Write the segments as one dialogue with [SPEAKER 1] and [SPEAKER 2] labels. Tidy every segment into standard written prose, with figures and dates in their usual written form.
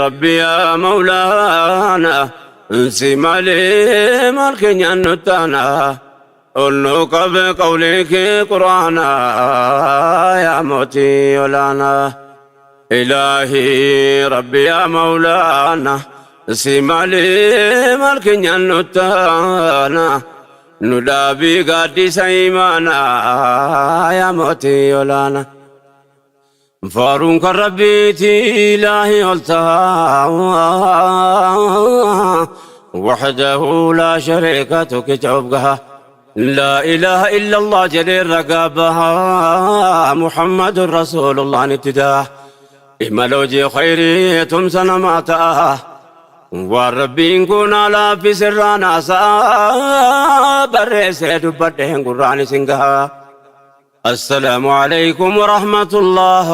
[SPEAKER 1] Rabbi yaa Mawlaana, si malee maal keenyaan nuttaana. Ol nu qabe qawlii kee Qur'aana, yaa mootii olaanaa. Ilaahii Rabbi yaa Mawlaana, si malee maal keenyaan nuttaana. Nu dhaabii gaaddisa imaanaa, yaa mootii olaanaa. Faaruun kan Rabbiiti, ilaahi ol ta'a. وحده لا شريك tokkicha of gaha. لا إله إلا الله jedhee ragaa baha. محمد رسول الله ابتداء. Imala hojii khayrii tumsa namaa ta'a. Waan Rabbiin kun alaa fi sirraan haasa'a, barreessee dubbadheen gurraan isin gaha. السلام عليكم ورحمة الله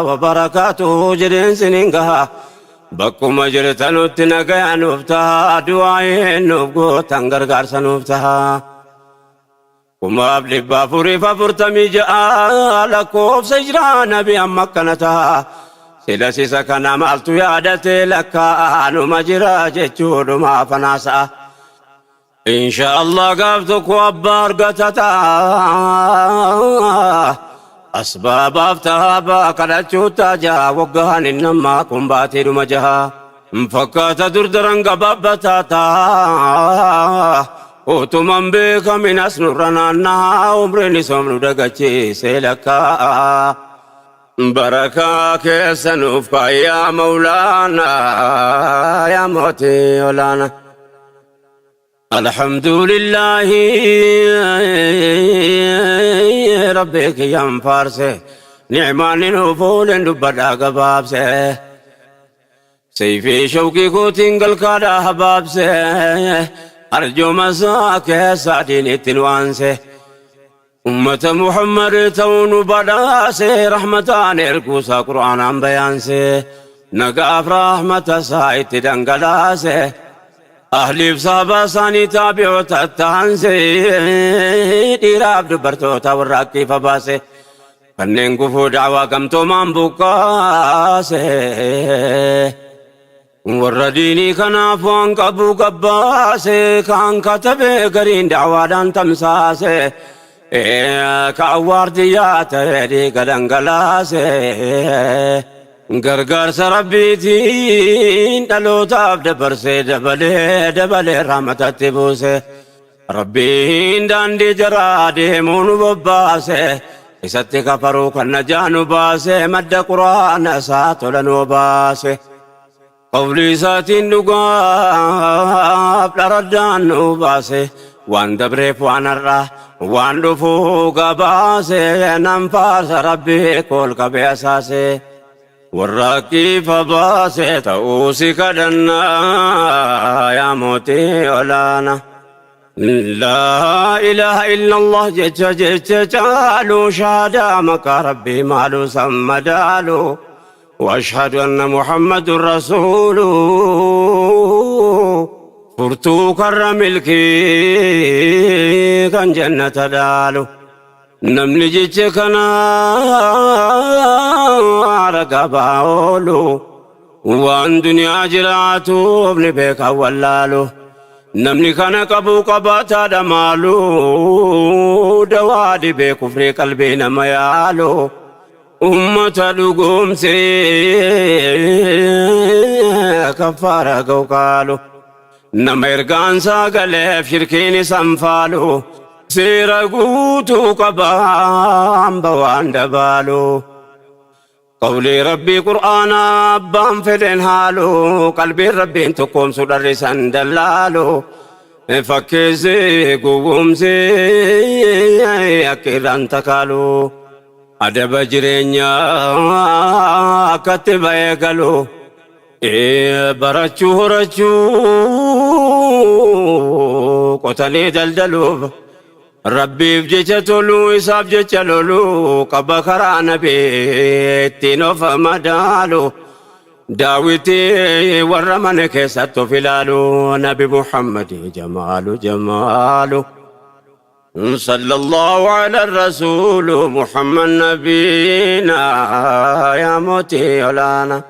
[SPEAKER 1] وبركاته jedheen sinin gaha. Bakkuma jirtanutti nagaya nuuf taha, du'aa'een nuuf gootan gargaarsa nuuf taha. 1446 lakkoofsa jiraa nabi amma akkana taha. Sila sisa kana maaltu yaadate lakkaa'anuma jira jechuudhuma fanaasa'a. Insha Allah gaaf tokko abbaa argata ta'a. Asbaabaaf tahaabaa kadhachuu taajaa, waggaan innamaa kun baateedhuma jaha. Fakkaata durdaran gabaabbataa ta'a. Utuman beekamin as nurra naannaa, umriin isoom nu dagachiisee lakkaa. Barakaa keessa nuuf kaayyaa Mawlaanaa, yaa mootii olaanaa. الحمد لله ربك ينفارسه نعمان نفول دبدا gabaabse. Sayfii shawqii kootiin galkaadhaa habaabse, arjooma isaa keessaa diinitti nu aanse. Ummata Muhammad ta'uu nu badhaase, rahmataan erguusaa Qur'aanaan bayaanse. Nagaaf rahmata isaa itti dhangalaase. Ahliif sahabaa isaanii taabi'oota taanse, dhiiraaf dubartoota warra akkiifa baase. Kanneen gufuu da'waa gamtoomaan buqqaase. Warra diinii kanaaf waan qabu gabbaase, kaan katabee gariin da'waadhaan tamsaase. Ka awwaardiyyaa ta'e dhiiga dhangalaase. Gargaarsa Rabbiitiin dhalootaaf dabarsee, dabalee dabalee rahmatatti buuse. Rabbiin daandii jaraa deemuu nu bobbaase. Isatti kafaruu kan najaa nu baase, madda Quraana isaa tola nu baase. Qawlii isaatiin dhugaaf dharaddaan nu baase. Waan dabreef waan har'a waan dhufuu gabaase, nan faarsa Rabbii kool qabee asaase. Warra akkiifa baase ta'uu si kadhannaa, yaa mootii olaanaa. لا إله إلا الله jecha jecha caalu, shahaadaa maqaa Rabbii maalu sammadaalu. وأشهد أن محمد رسول furtuu karra milkii kan jannata dhaalu. Namni jecha kana ragaa bahaa oolu, waan duniyaa jiraatuuf ni beeka wallaalu. Namni kana qabu qabaataadha maalu, dawaa dhibee kufrii qalbii nama yaalu. Ummata dhugoomsee kaffaara ga'u kaalu. Nama ergaan sagaleef shirkiin isan faalu. Seera guutuu qaba hamba waan dabaalu. Qawlii Rabbii Qur'aana abbaan fedhen haalu, qalbiin Rabbiin tokkoomsu dharrisan dallaalu. Fakkeessee gowwoomsee akka irraan takaalu. Adaba jireenyaa akkatti ba'ee galu. Barachuu, horachuu, qotanii daldaluuf. Rabbiif jecha toluu, isaaf jecha loluu qaba, karaa nabii ittiin of madaalu. Daawwitii warra mana keessatti of ilaalu, Nabi Muhammad jamaalu jamaalu. صلى الله على الرسول محمد نبينا يا موتي ولانا.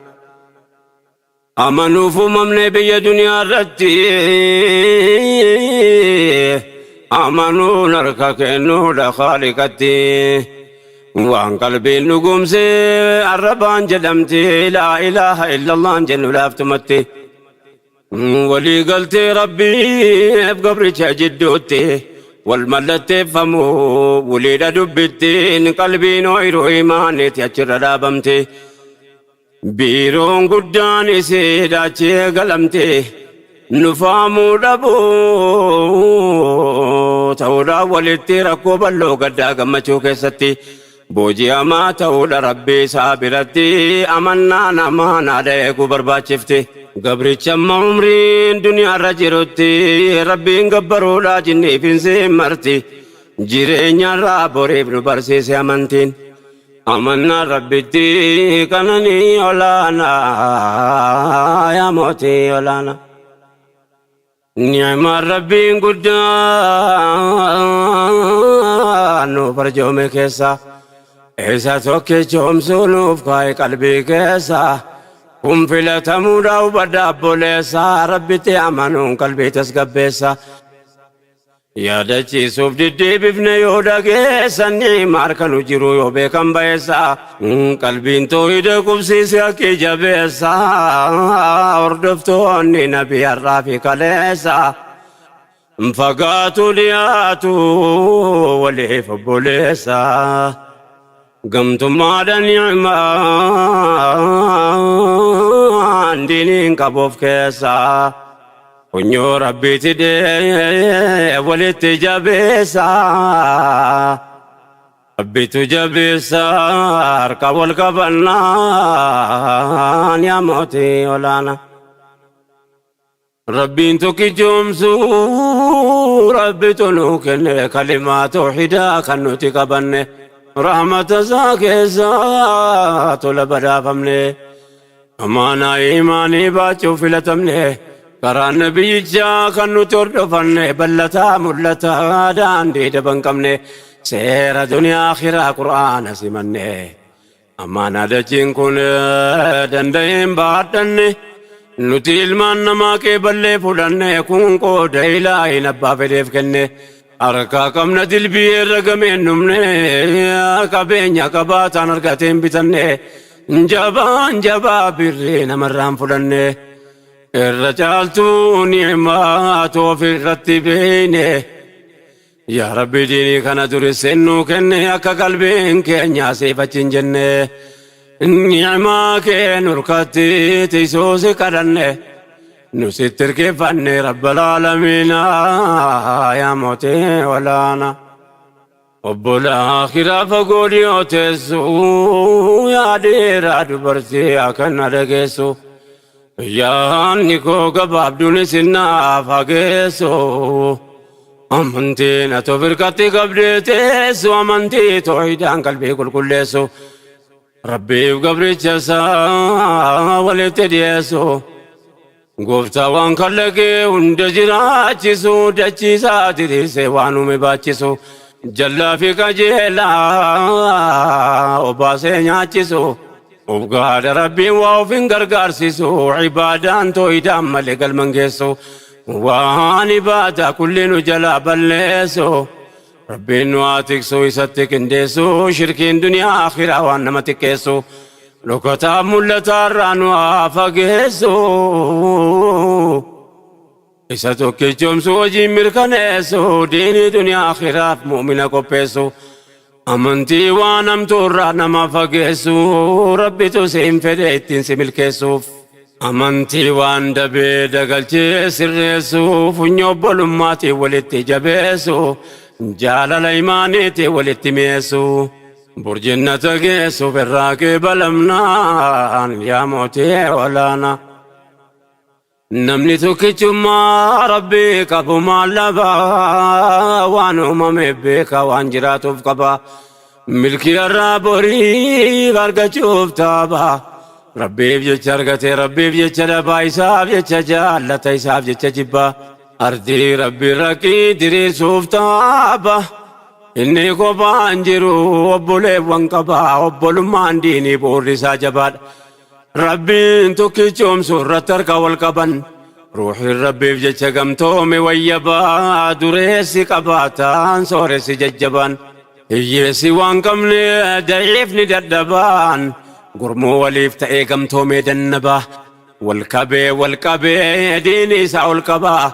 [SPEAKER 1] Amanuuf uumamne biyya duniyaa irratti, amanuun harka kennuudha Khaaliqatti. Waan qalbiin dhugoomsee arrabaan jedhamti, laa ilaaha illallaan jennu laaftumatti. Walii galtee Rabbiif gabricha jidduutti wal mallatteeffamu waliidha dubbittiin, qalbiin ooyiruu imaaniiti achirra dhaabamti. Biiroon guddaan isiidha achi eegalamte, nufaamuu dhabuu ta'uudhaan walitti rakkoo bal'oo gaddaa gammachuu keessatti booji'amaa ta'uudha Rabbii isaa biratti amannaan amaanaadha eeguu barbaachifti. Gabricha amma umriin duniyaarra jirutti Rabbiin gabbaruudha jinniif hin marti, jireenyarraa boriif nu barsiise amantiin. Amannaa Rabbitti qananii olaanaa, yaa mootii olaanaa. Ni'maan Rabbiin guddaan nuuf arjoome keessa isa tokkichoomsuu nuuf kaa'e qalbii keessa. Kun filatamuudha hubadha obboleessa, Rabbitti amanuun qalbii tasgabbeessa. Yaadachiisuuf diddeebifne yoo dhageessan, ni'ima harka nu jiru yoo beekan ba'eessa. Qalbiin toohida qubsiise haqqii jabeessa, hordoftoonni nabii har'aa fi kaleessa. Fagaatu dhiyaatu waliif obboleessa. Gamtummaadha ni'maan diiniin qabuuf keessa. Funyoo Rabbiiti dhee walitti jabeessa. Rabbitu jabeessa harka wal qabannaan, yaa mootii olaanaa. Rabbiin tokkichoomsuu Rabbitu nuu kenne, kalimaa toohidaa kan nuti qabanne, rahmata isaa keessaa tola badhaafamne, amaanaa imaanii baachuu filatamne, karaa nabiyyichaa kan nuti hordofanne, bal'ataa mul'ataa daandii daban qabne, seera duniyaa akhiraa Qur'aana simanne, amaanaa dachiin kun danda'een baadhanne, nuti ilmaan namaa qeeballee fudhanne, kun qooda ilaahin abbaa fedheef kenne. Harkaa qabna dilbii irra gameen dhumne, qabeenya qabaataan argateen bitanne, jabaan jabaa birrii namarraan fudhanne, irra caaltuu ni'maa ofirratti beeyne. Yaa Rabbi, diinii kana durisseen nuu kenne, akka qalbiin keenya asiif achi hin jenne, ni'maa kee nurkatti tiisuu si kadhanne, nu sitti hirkifanne, Rabbal aalamiina, yaa mootii olaana. Obbolaa akhiraa fagoo dhiyoo teessu, yaa dhiiraa dubartii akkana dhageessu, yaanni koo gabaabduun isin naaf hageessu. Amantiin ati of hirkatti qabdee teessu, amantii toohidaan qalbii qulqulleessu, Rabbiif gabricha isaa walitti dhiyeessu, gooftaa waan kallaqee hunda jiraachisu, dachiisaa diriirsee waan uume baachisu, jallaa fi qajeelaa obaasee nyaachisu, of gaadha Rabbiin waa of hin gargaarsisu, ibaadaan toohidaan malee galman geessu, waan ibaadaa kulli nu jalaa balleessu, Rabbiin nu haa tiksu isatti qindeessu, shirkiin duniyaa akhiraa waan nama xiqqeessu, dhokataa mul'ataarraa nu haa fageessu, isa tokkichoomsu hojiin mirkaneessu, diinii duniyaa akhiraaf mu'mina qopheessu, amantii waan hamtuurraa nama fageessu, Rabbitu siin fedhe ittiin si milkeessuuf, amantii waan dabee dagalchee sirreessu, funyoo obbolummaatiin walitti jabeessu, jaalala imaaniitiin walitti mi'eessu, burjinnata geessuuf irraa qeebalamnaan, yaa mootii olaanaa. Namni tokkichummaa Rabbii qabu maal dhabaa? Waan uumameef beeka, waan jiraatuuf qaba. Milkii irraa boriif argachuuf taaba. Rabbiif jecha argate, Rabbiif jecha dhabaa, isaaf jecha jaallata, isaaf jecha jibba. Ardii Rabbi raqqii diriirsuuf taaba. Inni kophaan jiru obboleewwan qaba. Obbolummaan diinii bu'uurri isaa jabaadha. Rabbiin tokkichoomsu irratti harka wal qaban. Ruuxiin Rabbiif jecha gamtoome wayyabaa, dureessi qabaataan sooressi jajjabaan. Hiyyeessi waan qabne daciifni dadhabaan, gurmuu waliif ta'ee gamtoomee dannabaa. Wal qabee wal qabee diini isaa ol qabaa.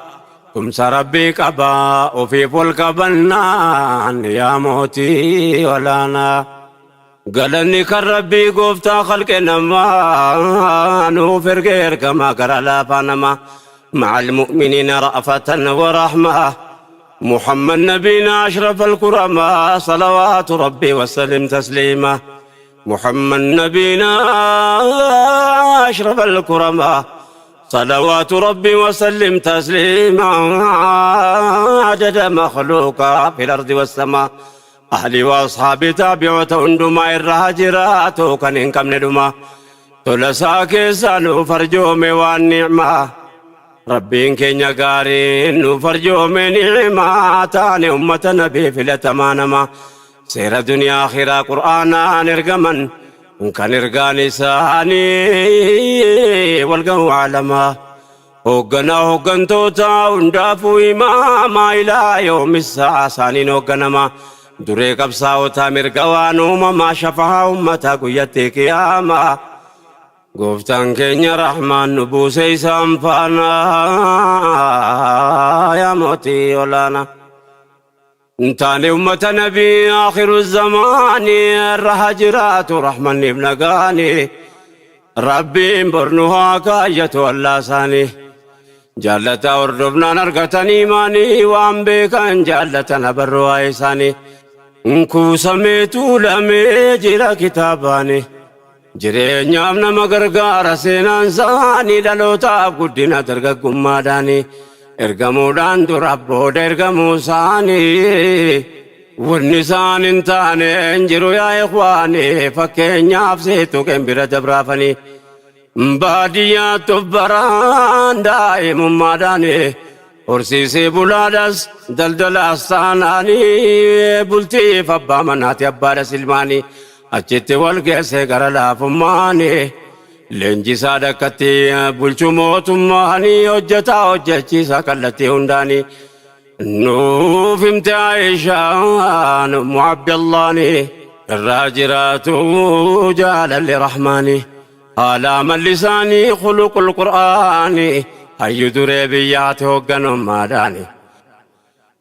[SPEAKER 1] Tumsa Rabbii qabaa ofiif wal qabannaan yaa mootii olaanaa. Galanni kan Rabbii gooftaa khalqe namaa, nuuf erge ergamaa gara laafaa namaa. مع المؤمنين رأفة ورحمة، محمد نبينا أشرف الكرماء، صلوات ربي وسلم تسليما. محمد نبينا أشرف الكرماء، صلوات ربي وسلم تسليما، عدد مخلوقا في الأرض والسماء. أهلي وأصحابي تابعوتا hundumaa irra jiraatu kan hin qabne dhuma. Tola isaa keessaa nuuf arjoome waan ni'maa. Rabbiin keenya gaariin nuuf arjoome ni'maa, taane ummata nabii filatamaa nama. Seera duniyaa akhiraa qur'aanaan ergaman, kan ergaan isaanii wal ga'u aalamaa. Hoogganaa hooggantoota hundaafuu imaamaa, ilaa yoomissaa isaaniin hoogganama. Duree qabsaa'otaa mirga waan uumamaa, shafaa ummataa guyyatti qiyaamaa. Gooftaan keenya Rahmaan nu buuse isaan faana yaa mootii olaanaa. Taane ummata nabii akhiru zamaanii irra jiraatu rahmanniif nagaani. Rabbiin bornu haa kaayyatu allaa isaanii. Jaallata hordofnaan argatanii maanii, waan beekan jaallatan abarru waa'ee isaanii. Kuusamee tuulamee jira kitaabaani. Jireenyaaf nama gargaara seenaan isaanii, dhalootaaf guddina dargaggummaadhaani. Ergamuudhaan dura booda ergamuu isaanii. Wanni isaan hin taane hin jiru yaa ikhwaani, fakkeenyaaf seetu bira dabraafanii. Baadiyyaatti of baraan daa'imummaadhaani, horsiisee bulaadhas daldalaas taanaanii, bultiif abbaa manaati abbaadhas ilmaanii, achitti wal geesse gara laafummaanii. Leenjisaa dhakkatti bulchuu mootummaanii, hojjetaa hojjechiisa kallattii hundaanii. Nuuf himte Aishaan Ummu Abdallaani, irraa jiraatu jaalalli Rahmaani. Haala amalli isaanii khuluqul Qur'aani, hayyu duree biyyaati hoogganummaadhaani.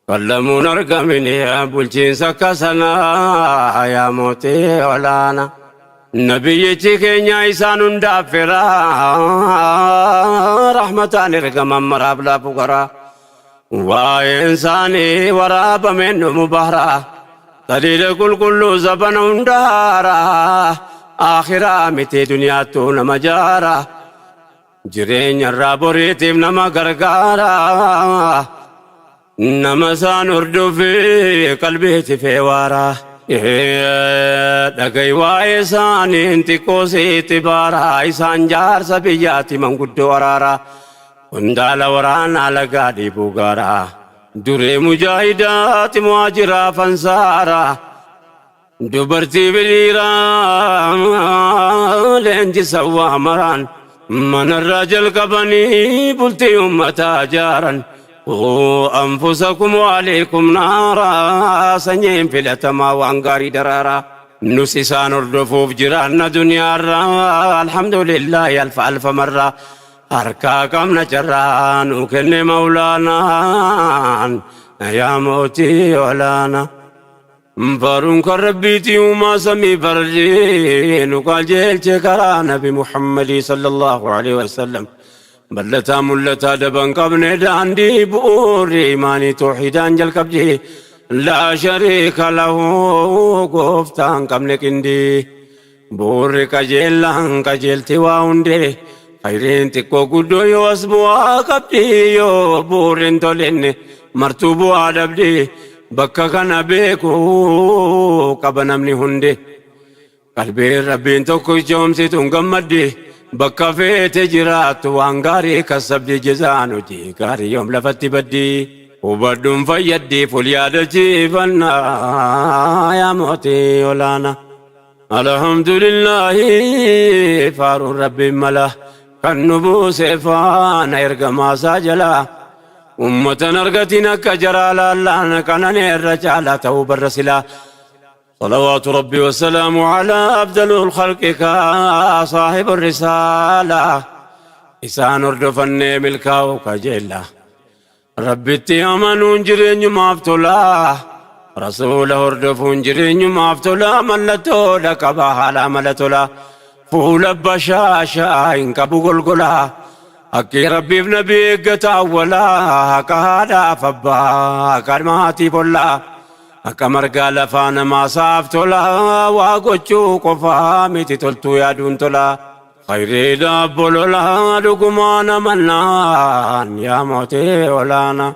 [SPEAKER 1] Kallamuun argamini bulchiinsa akka sanaa yaa mootii olaana. Nabiyyichi keenya isaan hundaaf firaa, rahmataan ergaman maraaf laafu garaa. Waa'een isaanii waraabameen dhumu bahraa. Daliila qulqulluu zabana hundaaraa. Akhiraa miti duniyaattuu nama jaara. Jireenya irraa boriitiif nama gargaara. Nama isaan hordofee qalbiitti feewaara. Dhaga'i waa'ee isaaniin xiqqoo sitti baara. Isaan jaarsa biyyaatti manguddoo araara. Qondaala waraanaa lagaa dhiibuu gaara. Duree mujaahidaati muhaajiraa fansaara. Dubartii biriiraa leenjisa waa maraan, manarraa jalqabanii bultii ummataa jaaran. قوا أنفسكم وأهليكم نارا, sanyiin filatamaa waan gaarii daraaraa. Nus isaan hordofuuf jiraanna duniyaarraa, alhamdulillahi alfa alfa marraa. Harkaa qabna carraa nu kenne maulaanaan yaa mootii olaanaa. Faaruun kan Rabbiiti uumaa samii fardii, nu qajeelche karaa Nabi Muhammadii sallallahu alaihi wasallam. Bal'ataa mul'ataa daban qabne daandii, bu'uurri imaanii toohidaan jalqabdi. لا شريك له, gooftaan qabne qindii. Bu'uurri qajeellaan qajeelti waa hundee. Khayriin xiqqoo guddoo yoo as bu'aa qabdi, yoo bu'uurri hin tolinne martuu bu'aa dhabdi. Bakka kana beekuu qaba namni hundi. Qalbiin Rabbiin tokko ijoomsituun gammaddi. Bakka feete jiraattu waan gaarii kasabdi, jezaan hojii gaarii yoom lafatti baddi. Hubadhuun fayyaddiif ol yaadachiifannaa yaa mootii olaanaa. Alhamdulillaahi faaruun Rabbiin mala kan nu buuse faana ergamaasaa jala. Ummatan argatiin akka jaraa laallaan qananeerra caalaa ta'uu barra silaa. صلوات ربي والسلام على أفضل الخلق صاحب الرسالة إسان hordofannee milkaa'u kajeella. Rabbitti amanuun jireenyumaaf tola. Rasuula hordofuun jireenyumaaf tola. Mallattoodha qaba haala amala tola. Fuula bashaashaa hin qabu golgola. Akki Rabbiif nabi eeggata awwala. Haqa haadhaaf abbaa, haqa maatiif ollaa. Akka margaa lafaa namaa saaf tola. Waa gochuu qofaa miti toltuu yaaduun tola. Khayriidha bolola dhugumaan amannaan yaa mootii olaanaa.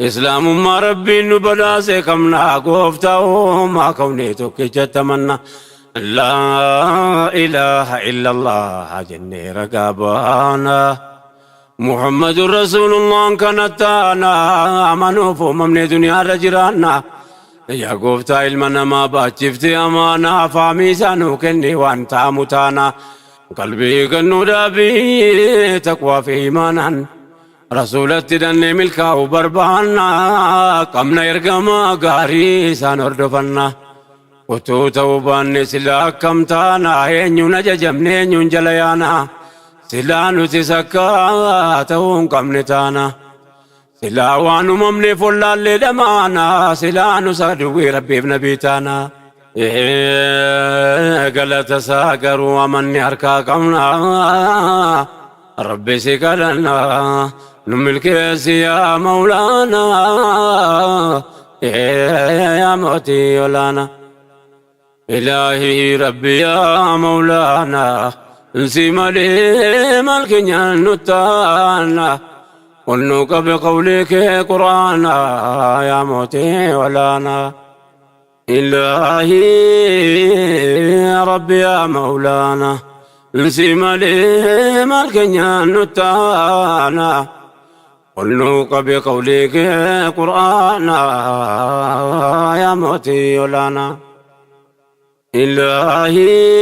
[SPEAKER 1] Islaamummaa Rabbiin nu badhaase qabna gooftaa uumaa kawnee tokkichatti amanna. Laa ilaaha illallah jennee ragaa baana. Muhammadun Rasuulullaan kana taana amanuuf uumamne duniyaarra jiraanna. Yaa gooftaa ilma namaa baachifte amaanaa faamii isaa nuu kenni waan taamu taana. Qalbii kennuu dhaabii taqwaa fi imaanaan. Rasuulatti dannee milkaa'uu barbaanna. Qabna ergamaa gaarii isaan hordofanna. Utuu ta'uu baanne silaa akkam taana eenyuun ajajamne eenyuun jala yaana. Silaa nutis akka ta'uu hin qabne taana. Silaa waan uumamneef wallaallee dhamaana. Silaa nus aduwwii Rabbiif nabii taana. Galata isaa garuu amanni harkaa qabna. Rabbi si kadhanna nu milkeessi yaa Mawlaana. Yaa mootii olaana. Ilaahii Rabbi yaa Mawlaana. Si malee maal keenyaan nu taana. Ol nu qabe qawlii kee Quraana yaa mootii olaana. Ilaahii Rabbi yaa Mawlaana. Si malee maal keenyaan nu taana. Ol nu qabe qawlii kee Quraana yaa mootii olaana.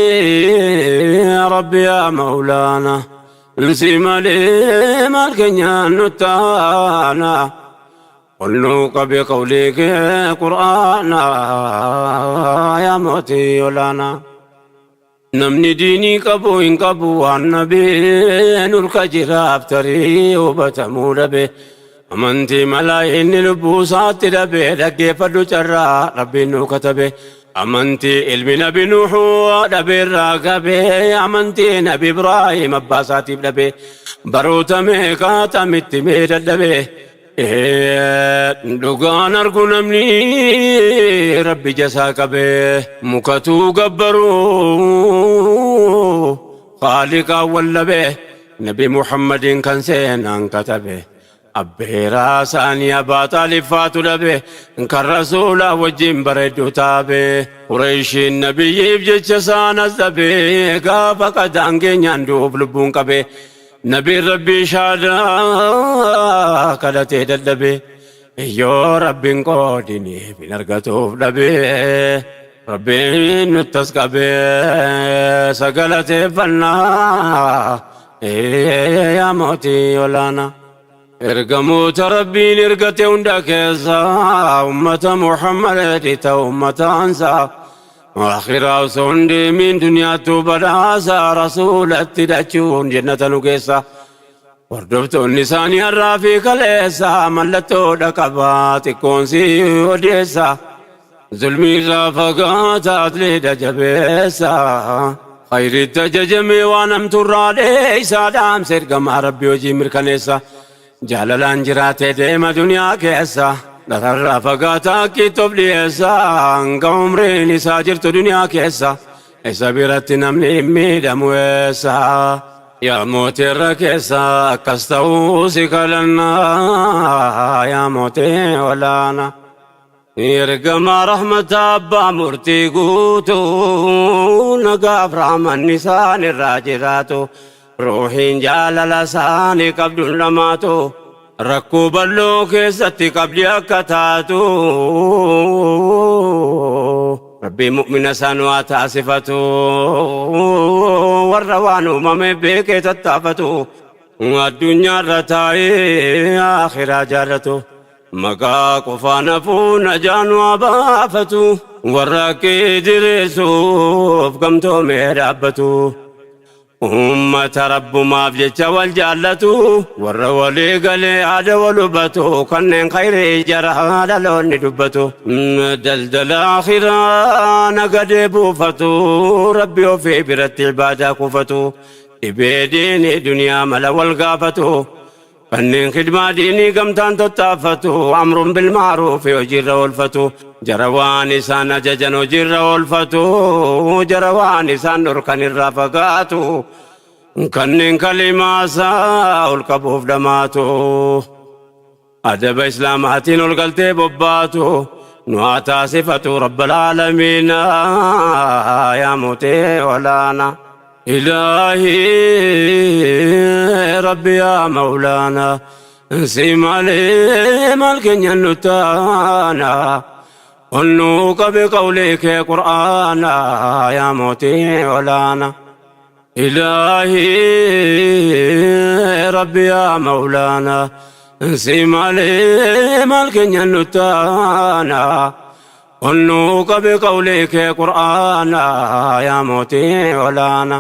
[SPEAKER 1] Ilaahii Rabbi yaa Mawlaana. Si malee maal keenyaan nu taana. Ol nu qabe qawlii kee Quraana yaa mootii olaana. Namni diinii qabu hin qabu waan nabeen urka jiraaf tarii hubatamuu dhabe. Amantii malaa inni lubbuu isaatti dhabe dhaggeeffadhu carraa Rabbiin nuu katabe. Amantii ilmi nabi Nuuhuu dhabeerraa gabe amantii nabi Ibraahim abbaa isaatiif dhabe. Baroota meeqaatamitti mee dadhabe. Dhugaan argu namni Rabbi jasaa qabe mukatuu gabbaruu Khaaliqaan wallabe Nabi Muhammadiin kan seenaan katabe abbeeraa isaanii Abaa Xaalib faatu dhabe kan Rasuulaa wajjin bareedduu taabe Qureeshiin nabiyyiif jecha isaan as dhabe gaafa qadaan keenyaan du'uuf lubbuun qabe Nabiin Rabbii shaadaa kadhatee dadhabe yoo Rabbiin qoodiniif hin argatuuf dhabe Rabbiin nuttas qabe sagalateeffannaa yaa mootii olaanaa. Ergamoota Rabbiin ergate hunda keessa ummata Muhammad ta'u ummata ansaa. Akhiraa osoo hin deemin duniyaattu badhaasa rasuulatti hidhachuun jannata nu geessa. Hordoftoonni isaanii har'aa fi kaleessa mallattoodha qaba xiqqoon si odeessa. Zulmii irraa fagaata atleedha jabeessa. Khayritti ajajamee waan hamtuurraa dheeysa dhaamsa ergamaa Rabbii hojii mirkaneessa. Jaalalaan jiraatee deema duniyaa keessa. Dhararraa fagaata akkiitti of dhiyeessa. Hanga umriin isaa jirtu duniyaa keessa. Isa biratti namni hin miidhamu eessa. Yaa mootii irra keessa akkas ta'uu si kadhannaa yaa mootii olaanaa. Ergamaa rahmata abbaa murtii guutuu nagaaf rahmanni isaan irraa jiraatu ruuhiin jaalala isaanii qabduun dhamaatu rakkoo bal'oo keessatti qabdi akka taatu. Rabbiin mu'mina isaa nu haa taasifatu. Warra waan uumame beekee tattaafatu. Addunyaarra taa'ee akhiraa jaallatu. Maqaa qofaan hafuu najaa nu haa baafatu. Warra haqqii diriirsuuf gamtoomee dhaabbatu. Ummata Rabbumaaf jecha wal jaallatu, warra walii galee yaada wal hubatu, kanneen khayrii jara dhaloonni dubbatu. Daldala akhiraa nagadee buufatu, Rabbi ofii biratti ibaadaa kuufatu, dhibee diinii duniyaa mala wal gaafatu, Kanneen khidmaa diinii gamtaan tottaaffatu, amrun bil ma'ruufi hojiirra oolfatu, jara waan isaan ajajan hojiirra oolfatu, jara waan isaan dhorkan irraa fagaatu, kanneen kalimaa isaa ol qabuuf dhamaatu, adaba islaamaatiin ol galtee bobbaatu, nu haa taasifatu rabbal aalamiina yaa mootii olaana. Ilaahii Rabbi yaa Mawlaana si malee maal keenya nu taana ol nuu qabe qawlii kee qur'aana yaa mootii olaana. Ilaahii Rabbi yaa Mawlaana si malee maal keenya nu taana ol nuu qabe qawlii kee qur'aana yaa mootii olaana.